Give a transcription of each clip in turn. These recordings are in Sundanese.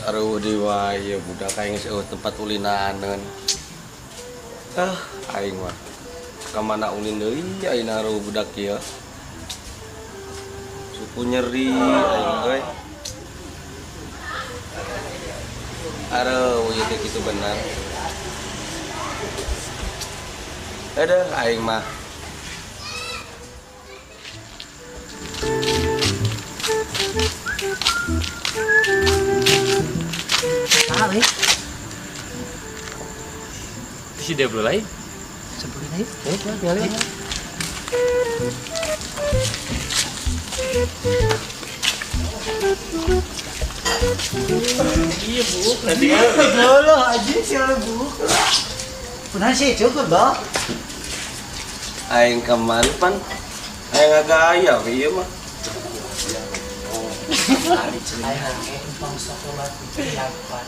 Aduh dewa ya budak aing geus eueuh tempat ulinaneun. Ah, aing mah ka mana ulin deui aing aruh budak ieu. Suku nyeri aing euy. Aduh, ieu teh kitu bener. Aduh, aing mah. Ah, weh. Si dia belum lain. Sebutin aja. Eh, tinggal lihat. Iya, Bu. Nanti Loh, aja sih lo bu. Benar sih cukup, Bang. Aing kemari pan aing agak aya we ieu mah. Aing ge empang sekolah delapan.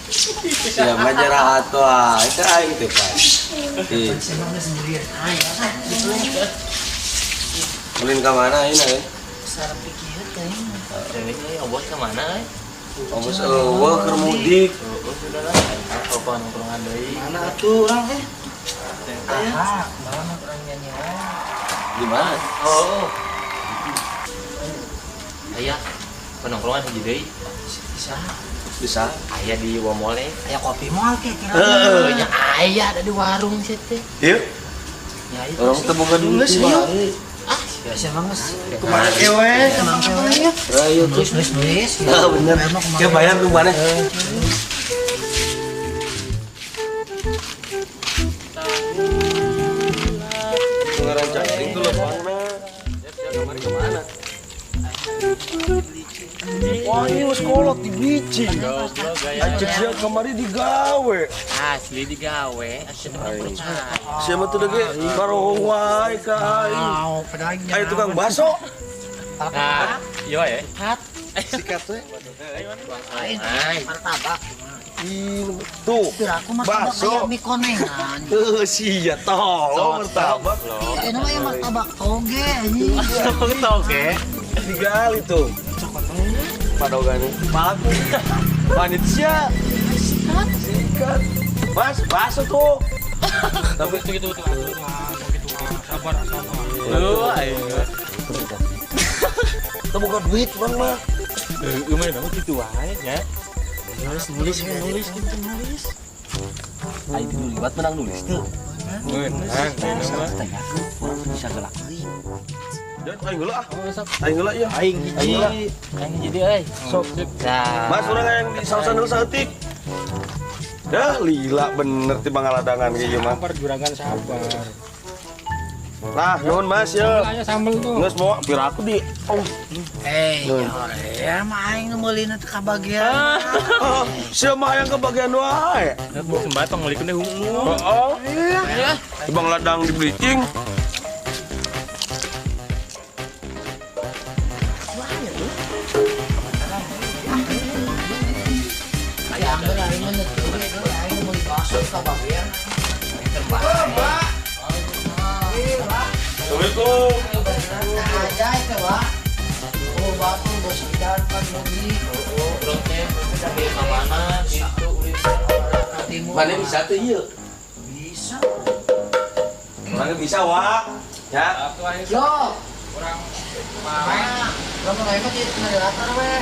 Sia mah jarah atuh ah, itu aing teh pan. Ih, Saya mah sendirian. Aing mah gitu ya. ulin ka mana aing euy? Sarap pikir teh. Ini obos ke mana, eh? Obos eueuh keur mudik. Oh, sudah lah. Apa nongkrongan deui? Mana atuh urang eh? Ah, mana urang nyanyi wae. Di mana? Oh. Aya penongkrongan hiji deui. Bisa. Bisa. Aya di Womole. Aya kopi moal ke kira. Heeh, nya aya ada di warung sih teh. Ieu Nya itu. orang teh boga duit Geus, mah. ayo. Ah, biasa emang geus. Kemana kewe? Emang kewe. Ayo tuh. Nulis nulis nulis. Ah, bener. Emang kemarin. Ke bayar lu mana? Ngarancang aing tuh lepangna. Siap-siap kemari kemana? Wah, ini geus kolot di biji. Acek sia kamari digawe. Asli digawe, asli percaya. Sia mah teu ge karohong wae ka aing. Wow, padahal aing Aing tukang baso. Nah, iya ya. Sikat we. Aing martabak. Ih, tuh. Kira aku martabak Bakso. kayak mie konengan. Eh, sia tolong martabak. Iya, ini mah yang martabak toge anjing. Toge. Digali tuh. Padogane. Palaku. Panitia. Sikat. Mas, bakso tuh. Tapi Itu gitu tuh. Sabar, sabar. Lu aing. teu boga duit urang mah. Heeh, mah banget gitu wae nya. Nulis nulis nulis gitu nulis. Aing teh liwat menang nulis tuh. Menang, Tanya aku, urang tuh bisa gelak euy. Dan aing heula ah. Aing heula ieu. Aing Aing heula. hiji. Aing hiji deui euy. Sok. Nah. Mas urang yang di sausan heula saeutik. Dah lila bener ti pangaladangan kieu mah. Sabar juragan sabar. Lah, nuhun Mas ya. Ayo sambel tuh. Geus bawa piraku di. Oh. Eh, Nuhun. ya mah aing nu meulina teu kabagian. Oh, sia mah yang kebagian wae. Sembah tong meulikeun deh ungu. Heeh. Di Bang Ladang di bleaching. Aya anggar aing mah teu ge, aing meuli bakso kabagian. Assalamualaikum. Nah, aja itu, Wak. Oh, batu bos idan pan mugi. Urang teh ka mana gitu ulin. Ka timur. Mana bisa tuh ieu? Bisa. Orangnya bisa, Wak. Ya. Yo, Kurang nah, kamu naik mah tidak kena latar weh.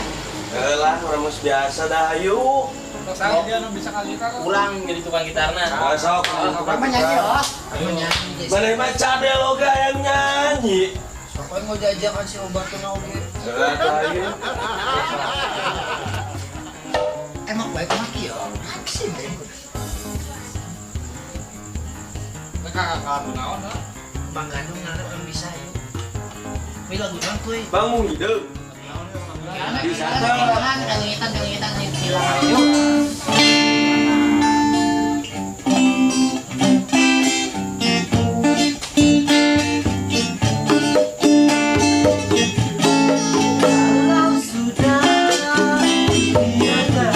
Lah, urang mah biasa dah ayo. Terus dia nu bisa kali gitar. Urang jadi tukang gitarna. Ah, sok. Urang mah nyanyi oh. Urang mah nyanyi. Mana mah cadel oga yang nyanyi. Sok we ngojajakan si obat tuh oge. Lah, ayo. Emang baik mah kieu. Aksi deh. Kakak kakak naon ah. Bang Gandung ngana urang bisa yuk. Wih lagu naon kuy? Bang mung hideung. Bisa tuh. Kangen, kangen, kangen, kangen, yuk. Kalau sudah tiada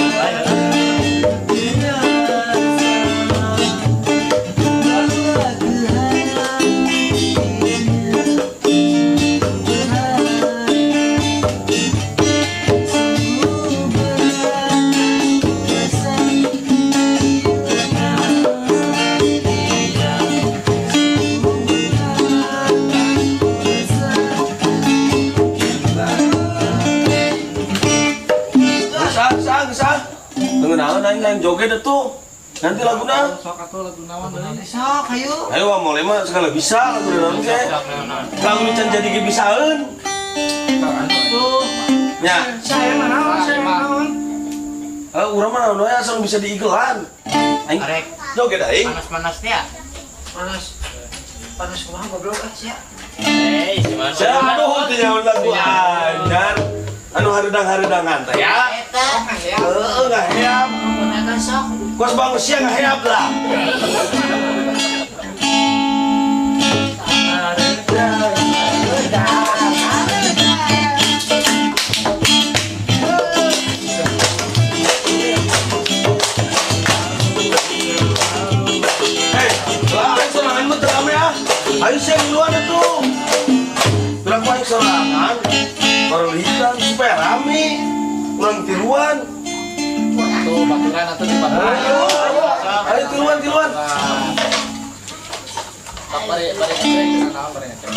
Aing hayang joget atuh. Nanti laguna. Sok atuh lagu naon deui. Sok hayu. Ayo wah mulai mah segala bisa lagu naon ge. Lagu nu can jadi ge bisaeun. Tuh. Nya, Saya mah naon, saya mah naon. Urang mah naon we asal bisa diigelan. Aing Arek joget aing. panas-panas ya. Panas. Panas kumaha goblok ah sia. Eh, Siapa aduh teu nyaho lagu anyar. Anu hareudang-hareudangan teh ya. Eta. Heeh, ngaheap. Eta sok. Kos bangun siang ngaheap lah. Hei, lah aing sorangan mah teu rame ah. Ayo siang duluan atuh. Urang ku aing sorangan. Orang hitam supaya rame. Urang tiruan. Tuh baturan atuh di baturan. Ayo, ayo, ayo tiruan, tiruan. Sok bari bari ngecek naon bari ngecek.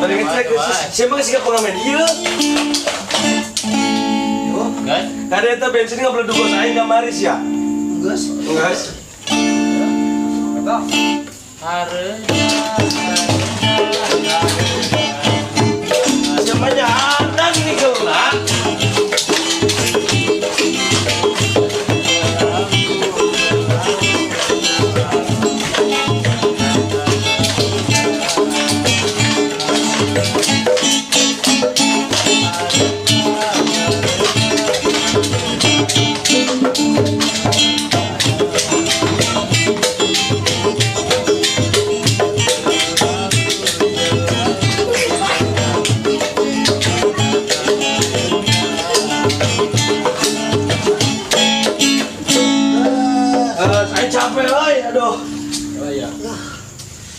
Bari ngecek, siapa sih pengamen ieu? Guys, Kada eta bensin ngabeledug kos aing kamari sia. Geus. Geus. Eta Siapa nyadan ini keula? Saya capek euy, aduh. iya.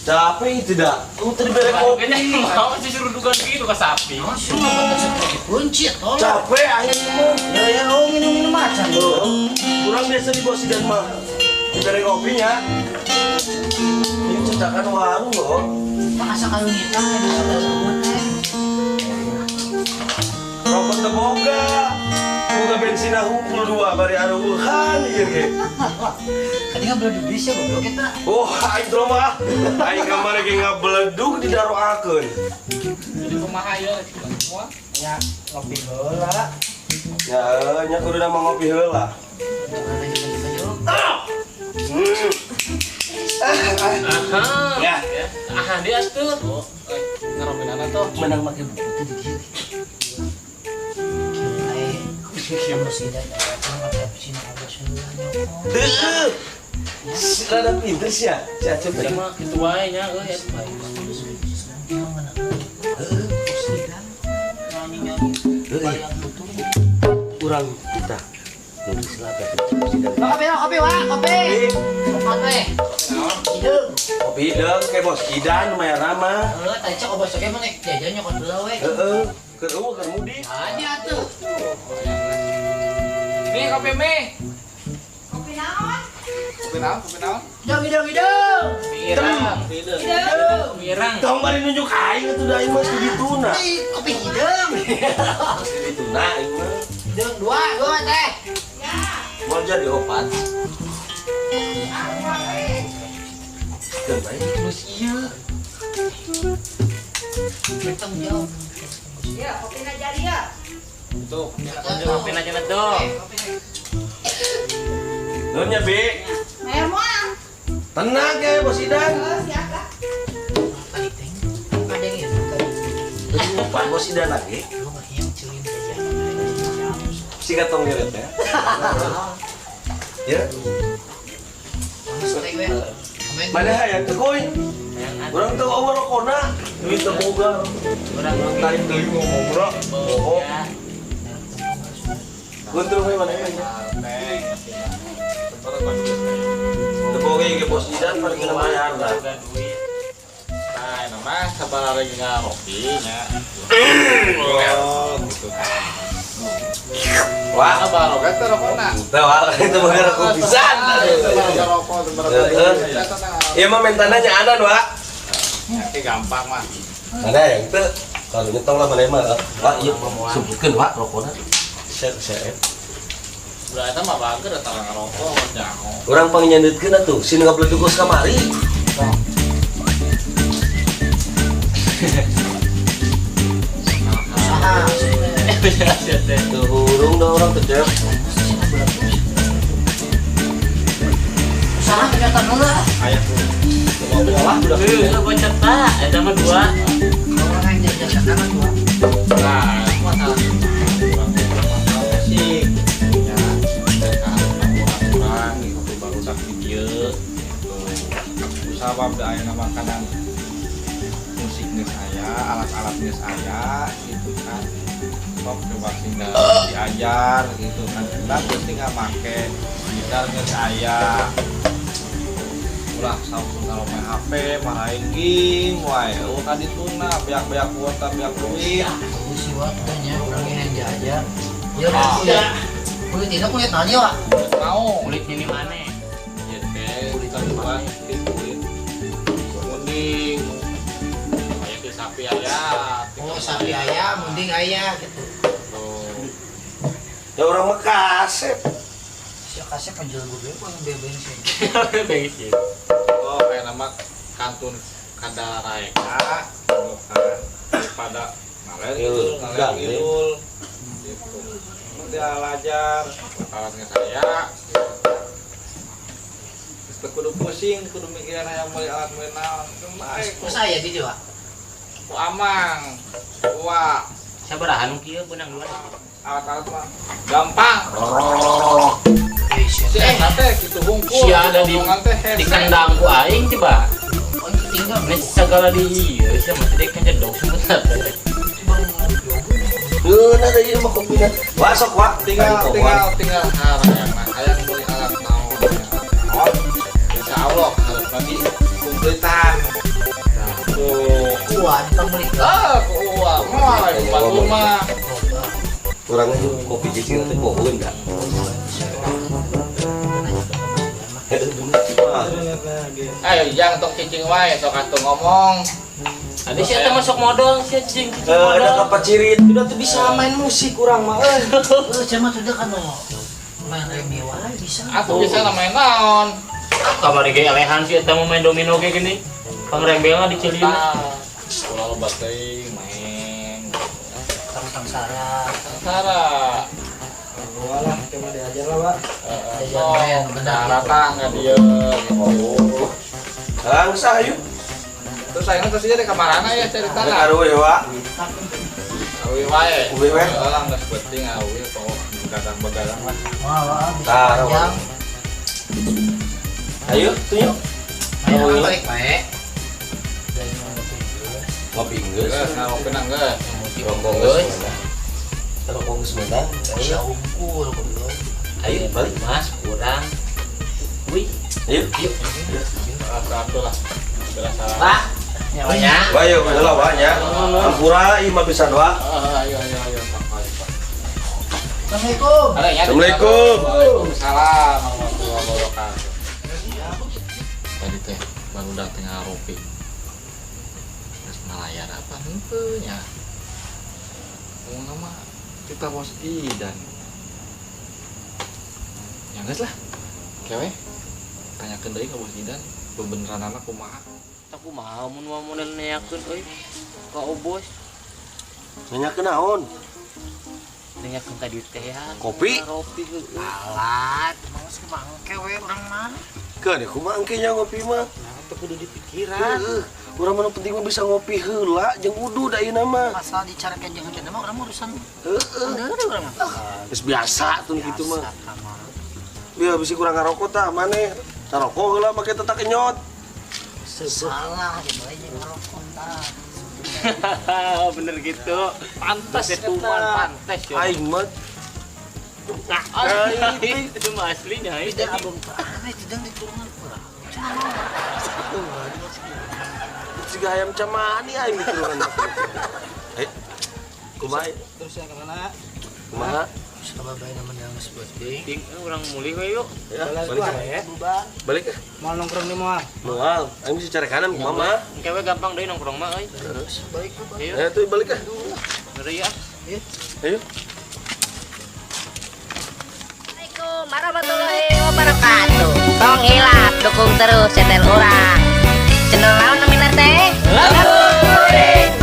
Capek tidak? Kamu tadi bere kopi. mau sih suruh dugaan gitu ke sapi. Oh, semua batas seperti kunci tolong. Capek aing mah. Ya ya, oh minum-minum macan tuh. Kurang biasa di bos dan mah. Dibere kopinya. Ini cetakan warung loh. Masa kalau kita bisa tersebut teh. Rokok teboga. Boga bensin humpul dua bari aruhan ieu ge. Tadi nggak beledug bisa goblok kita. Oh, aing trauma. Aing kamari ge ngabeledug didaroakeun. Jadi kumaha ieu semua? Ya, ngopi heula. Ya, nya kudu mah ngopi heula. Aha. Ya. Aha dia tuh. Ngarombeunana tuh. Menang make buku teh di dieu. Ai, presiden Teu. Rada pinter sih ya, si Acep teh. Mah kitu wae nya euy eta. Urang kita nulis laga presiden. Kopi, kopi, wah, kopi. Kopi. Hideung. Kopi hideung kayak bos Idan lumayan ramah. Heeh, tadi cek bos oge mah nek jajan nyokot heula we. Heeh, keur eueuh keur mudik. Tadi atuh. Nih kopi mi. Kopi naon? Kopi naon? Kopi naon? Hideung, hideung, hideung. Mirang, Hideung. mirang. Tong bari nunjuk aing atuh da aing mah studi tuna. Ih, kopi hideung. Studi tuna aing mah. Hideung dua, dua teh. Ya. Mau jadi opat. Ah, wae. Keun bae terus ieu. Bertanggung jawab. Ya, kopina jadi ya. Tuh. Kopi aja tuh. Nuhun nya, Bi. Mayar moal. Tenang ya, Bos Idan. Oh, siap lah. Tadi teh. Ada yang itu tadi. Lupa Bos Idan lagi. Lu nggak yang culin jajan. Singkat tong ngeret ya. Ya. Panas teh gue. Mana hayang teh kuy? Urang teu eueuh rokona, duit teu boga. Urang tarik deui ngomong bro. Oh. Untung we mana ya. Teu boga ge Bos Idan paling kena bayar lah. Nah, ini mah sabar lagi ngopi nya. Oh, gitu. Wah, Baroga teh rokona. teu wah, itu boga rokok pisan. Baroga rokok, baroga. Ieu mah mentana nya adan, Wak. Oke, gampang mah. Mana yang teu kalau nyetong lah mana mah. Wak, ieu sebutkeun Wak rokona. Share share. Udah eta mah bager eta ngarokok mah nyaho. Urang pangnyandutkeun atuh, si nu ngabledug kos kamari. Usaha. Tuh hurung dah orang kecep. Usaha kelihatan heula. Aya tuh. Bola udah. Heuh, bocet ta, eta mah dua. Orang yang jajan tangan gua. Nah, itu masalah. Masalah musik. Ya, kurang gitu baru dak di dieu gitu. Usaha da aya makanan musik geus aya, alat-alat geus aya gitu kan. Sok coba tinggal diajar gitu kan. Bagus tinggal make gitar geus aya. Ulah sampun kalau main HP marahin game wae. Oh kan dituna beak-beak kuota beak duit. Bagus sih Wak, nya urang yang jajan. Ya kulit. Kulit ini kulit naon ya, Wak? Mau Kulit ini mana? Iya teh, terbuat di kulit munding. Kayak di sapi ayam. Oh, sapi ayam, munding ayam gitu. Tuh. Ya urang mah kasep. Si kasep penjual gue kok yang bensin. Bensin. Oh, kayak nama kantun kadaraeka gitu kan. Daripada ngaler Iya, ngaler enggak, ngidul. Gitu. Dia belajar alatnya saya. Terus teu kudu pusing, kudu mikiran hayang meuli alat meuli naon. Bae ku Terus aya di Wak. ku amang. Wah, Sabaraha nu kieu beunang dua. alat-alat mah gampang. Eh, Si sia teh. eta teh kitu hungkul. Si ada di Omongan teh hese. di kandang ku aing tiba. Oh, itu tinggal. Geus sagala di ieu sia mah teh kan jedog semut teh. Ngeunah da ieu mah kopina. Wah sok wah, Tinggal tinggal tinggal hayang nah hayang meuli alat naon. Naon. Insya Allah harus lagi kumplitan. Nah, tuh. Kuat pemilik. Ah, kuat. Moal aya batur mah. Urang kopi jeung teh bohong da. Heeh bener. Ayo jang tong cicing wae sok atuh ngomong. Tadi si eta masuk modal si cicing cicing Eh, ada modal. kapan cirit, udah tuh bisa main musik kurang mah euy. Eh, cuma sudah kan mau main remi wae bisa. Atuh bisa main naon. Kamari ge elehan si eta mau main domino ge gini. Pangrembelna di Ciliwung. Tah. Ulah loba teuing main. Tentang sara. Sara. Walah, cuma diajar lah, Pak. Diajar main, benar gitu. Rata nggak dia. Langsa ayo. Terus akhirnya terus dia di kamarana ya cerita Rek lah. aruwe wa. Awi wae. Awi wae. Heeh, geus penting awi pokok begadang-begadang lah. Wah, wah, bisa Tah, panjang. Ayo, tunjuk. Ayo balik bae. Dari mana geus. Ngopi geus. Geus ngopi nang geus. Rokok geus. Rokok geus menang. Bisa unggul goblok. Ayo balik. Mas kurang. Wih, Ayo. yuk. Satu lah. Berasa. Pak, nyawanya. Wah, ayo heula wa nya. Ampura ieu mah pisan wa. Ayo ayo ayo Pak. Ayo, Pak. Assalamualaikum. Ada ya. Assalamualaikum. Waalaikumsalam warahmatullahi wabarakatuh. Tadi teh baru dateng ngaropi. Geus ngalayar apa henteu nya. Ngomong nama kita bos Idan. Ya geus lah. Kewe tanyakeun deui ka bos Idan bebeneranana kumaha. Tak kumaha mun mah model nanyakeun euy. Ka obos Nanyakeun naon? nanyakeun tadi teh ya. Kopi? Kopi heueuh. Alat, mau sih mangke we urang mah. Keun kumaha engke nya ngopi mah. Nah, teu kudu dipikiran. Heueuh, urang mah nu penting mah bisa ngopi heula jeung udu da ayeuna mah. Masalah dicarakan jangan jangan mah urang mah urusan Heeh. bener urang mah. Geus biasa tuh gitu mah. Biasa kamar. Biar bisi kurang ngarokok tah maneh. Ngarokok heula make tetak kenyot. Salah, gitu aja ngerokok tah. Bener gitu. Pantes tuman pantes ya. Aing mah Nah, itu mah aslinya Tapi itu. dan abang teh aneh tidak di turunan urang. siga hayam camani aing di turunan. Eh. Kumaha? Terus ya kemana? Kumaha? Sama bae nama yang seperti. Ding, urang mulih we yuk. Ya, balik ah. Bubar. Balik ah. Mau nongkrong di mall. Moal, aing bisa cari kanan kumaha mah. Engke we gampang deui nongkrong mah euy. Terus balik ke balik. Ayo, Eh tuh balik ah. ngeri ya. Ayo. Assalamualaikum. Warahmatullahi wabarakatuh. Tong hilap dukung terus channel urang. Channel naon namina teh? Lembur Kuring.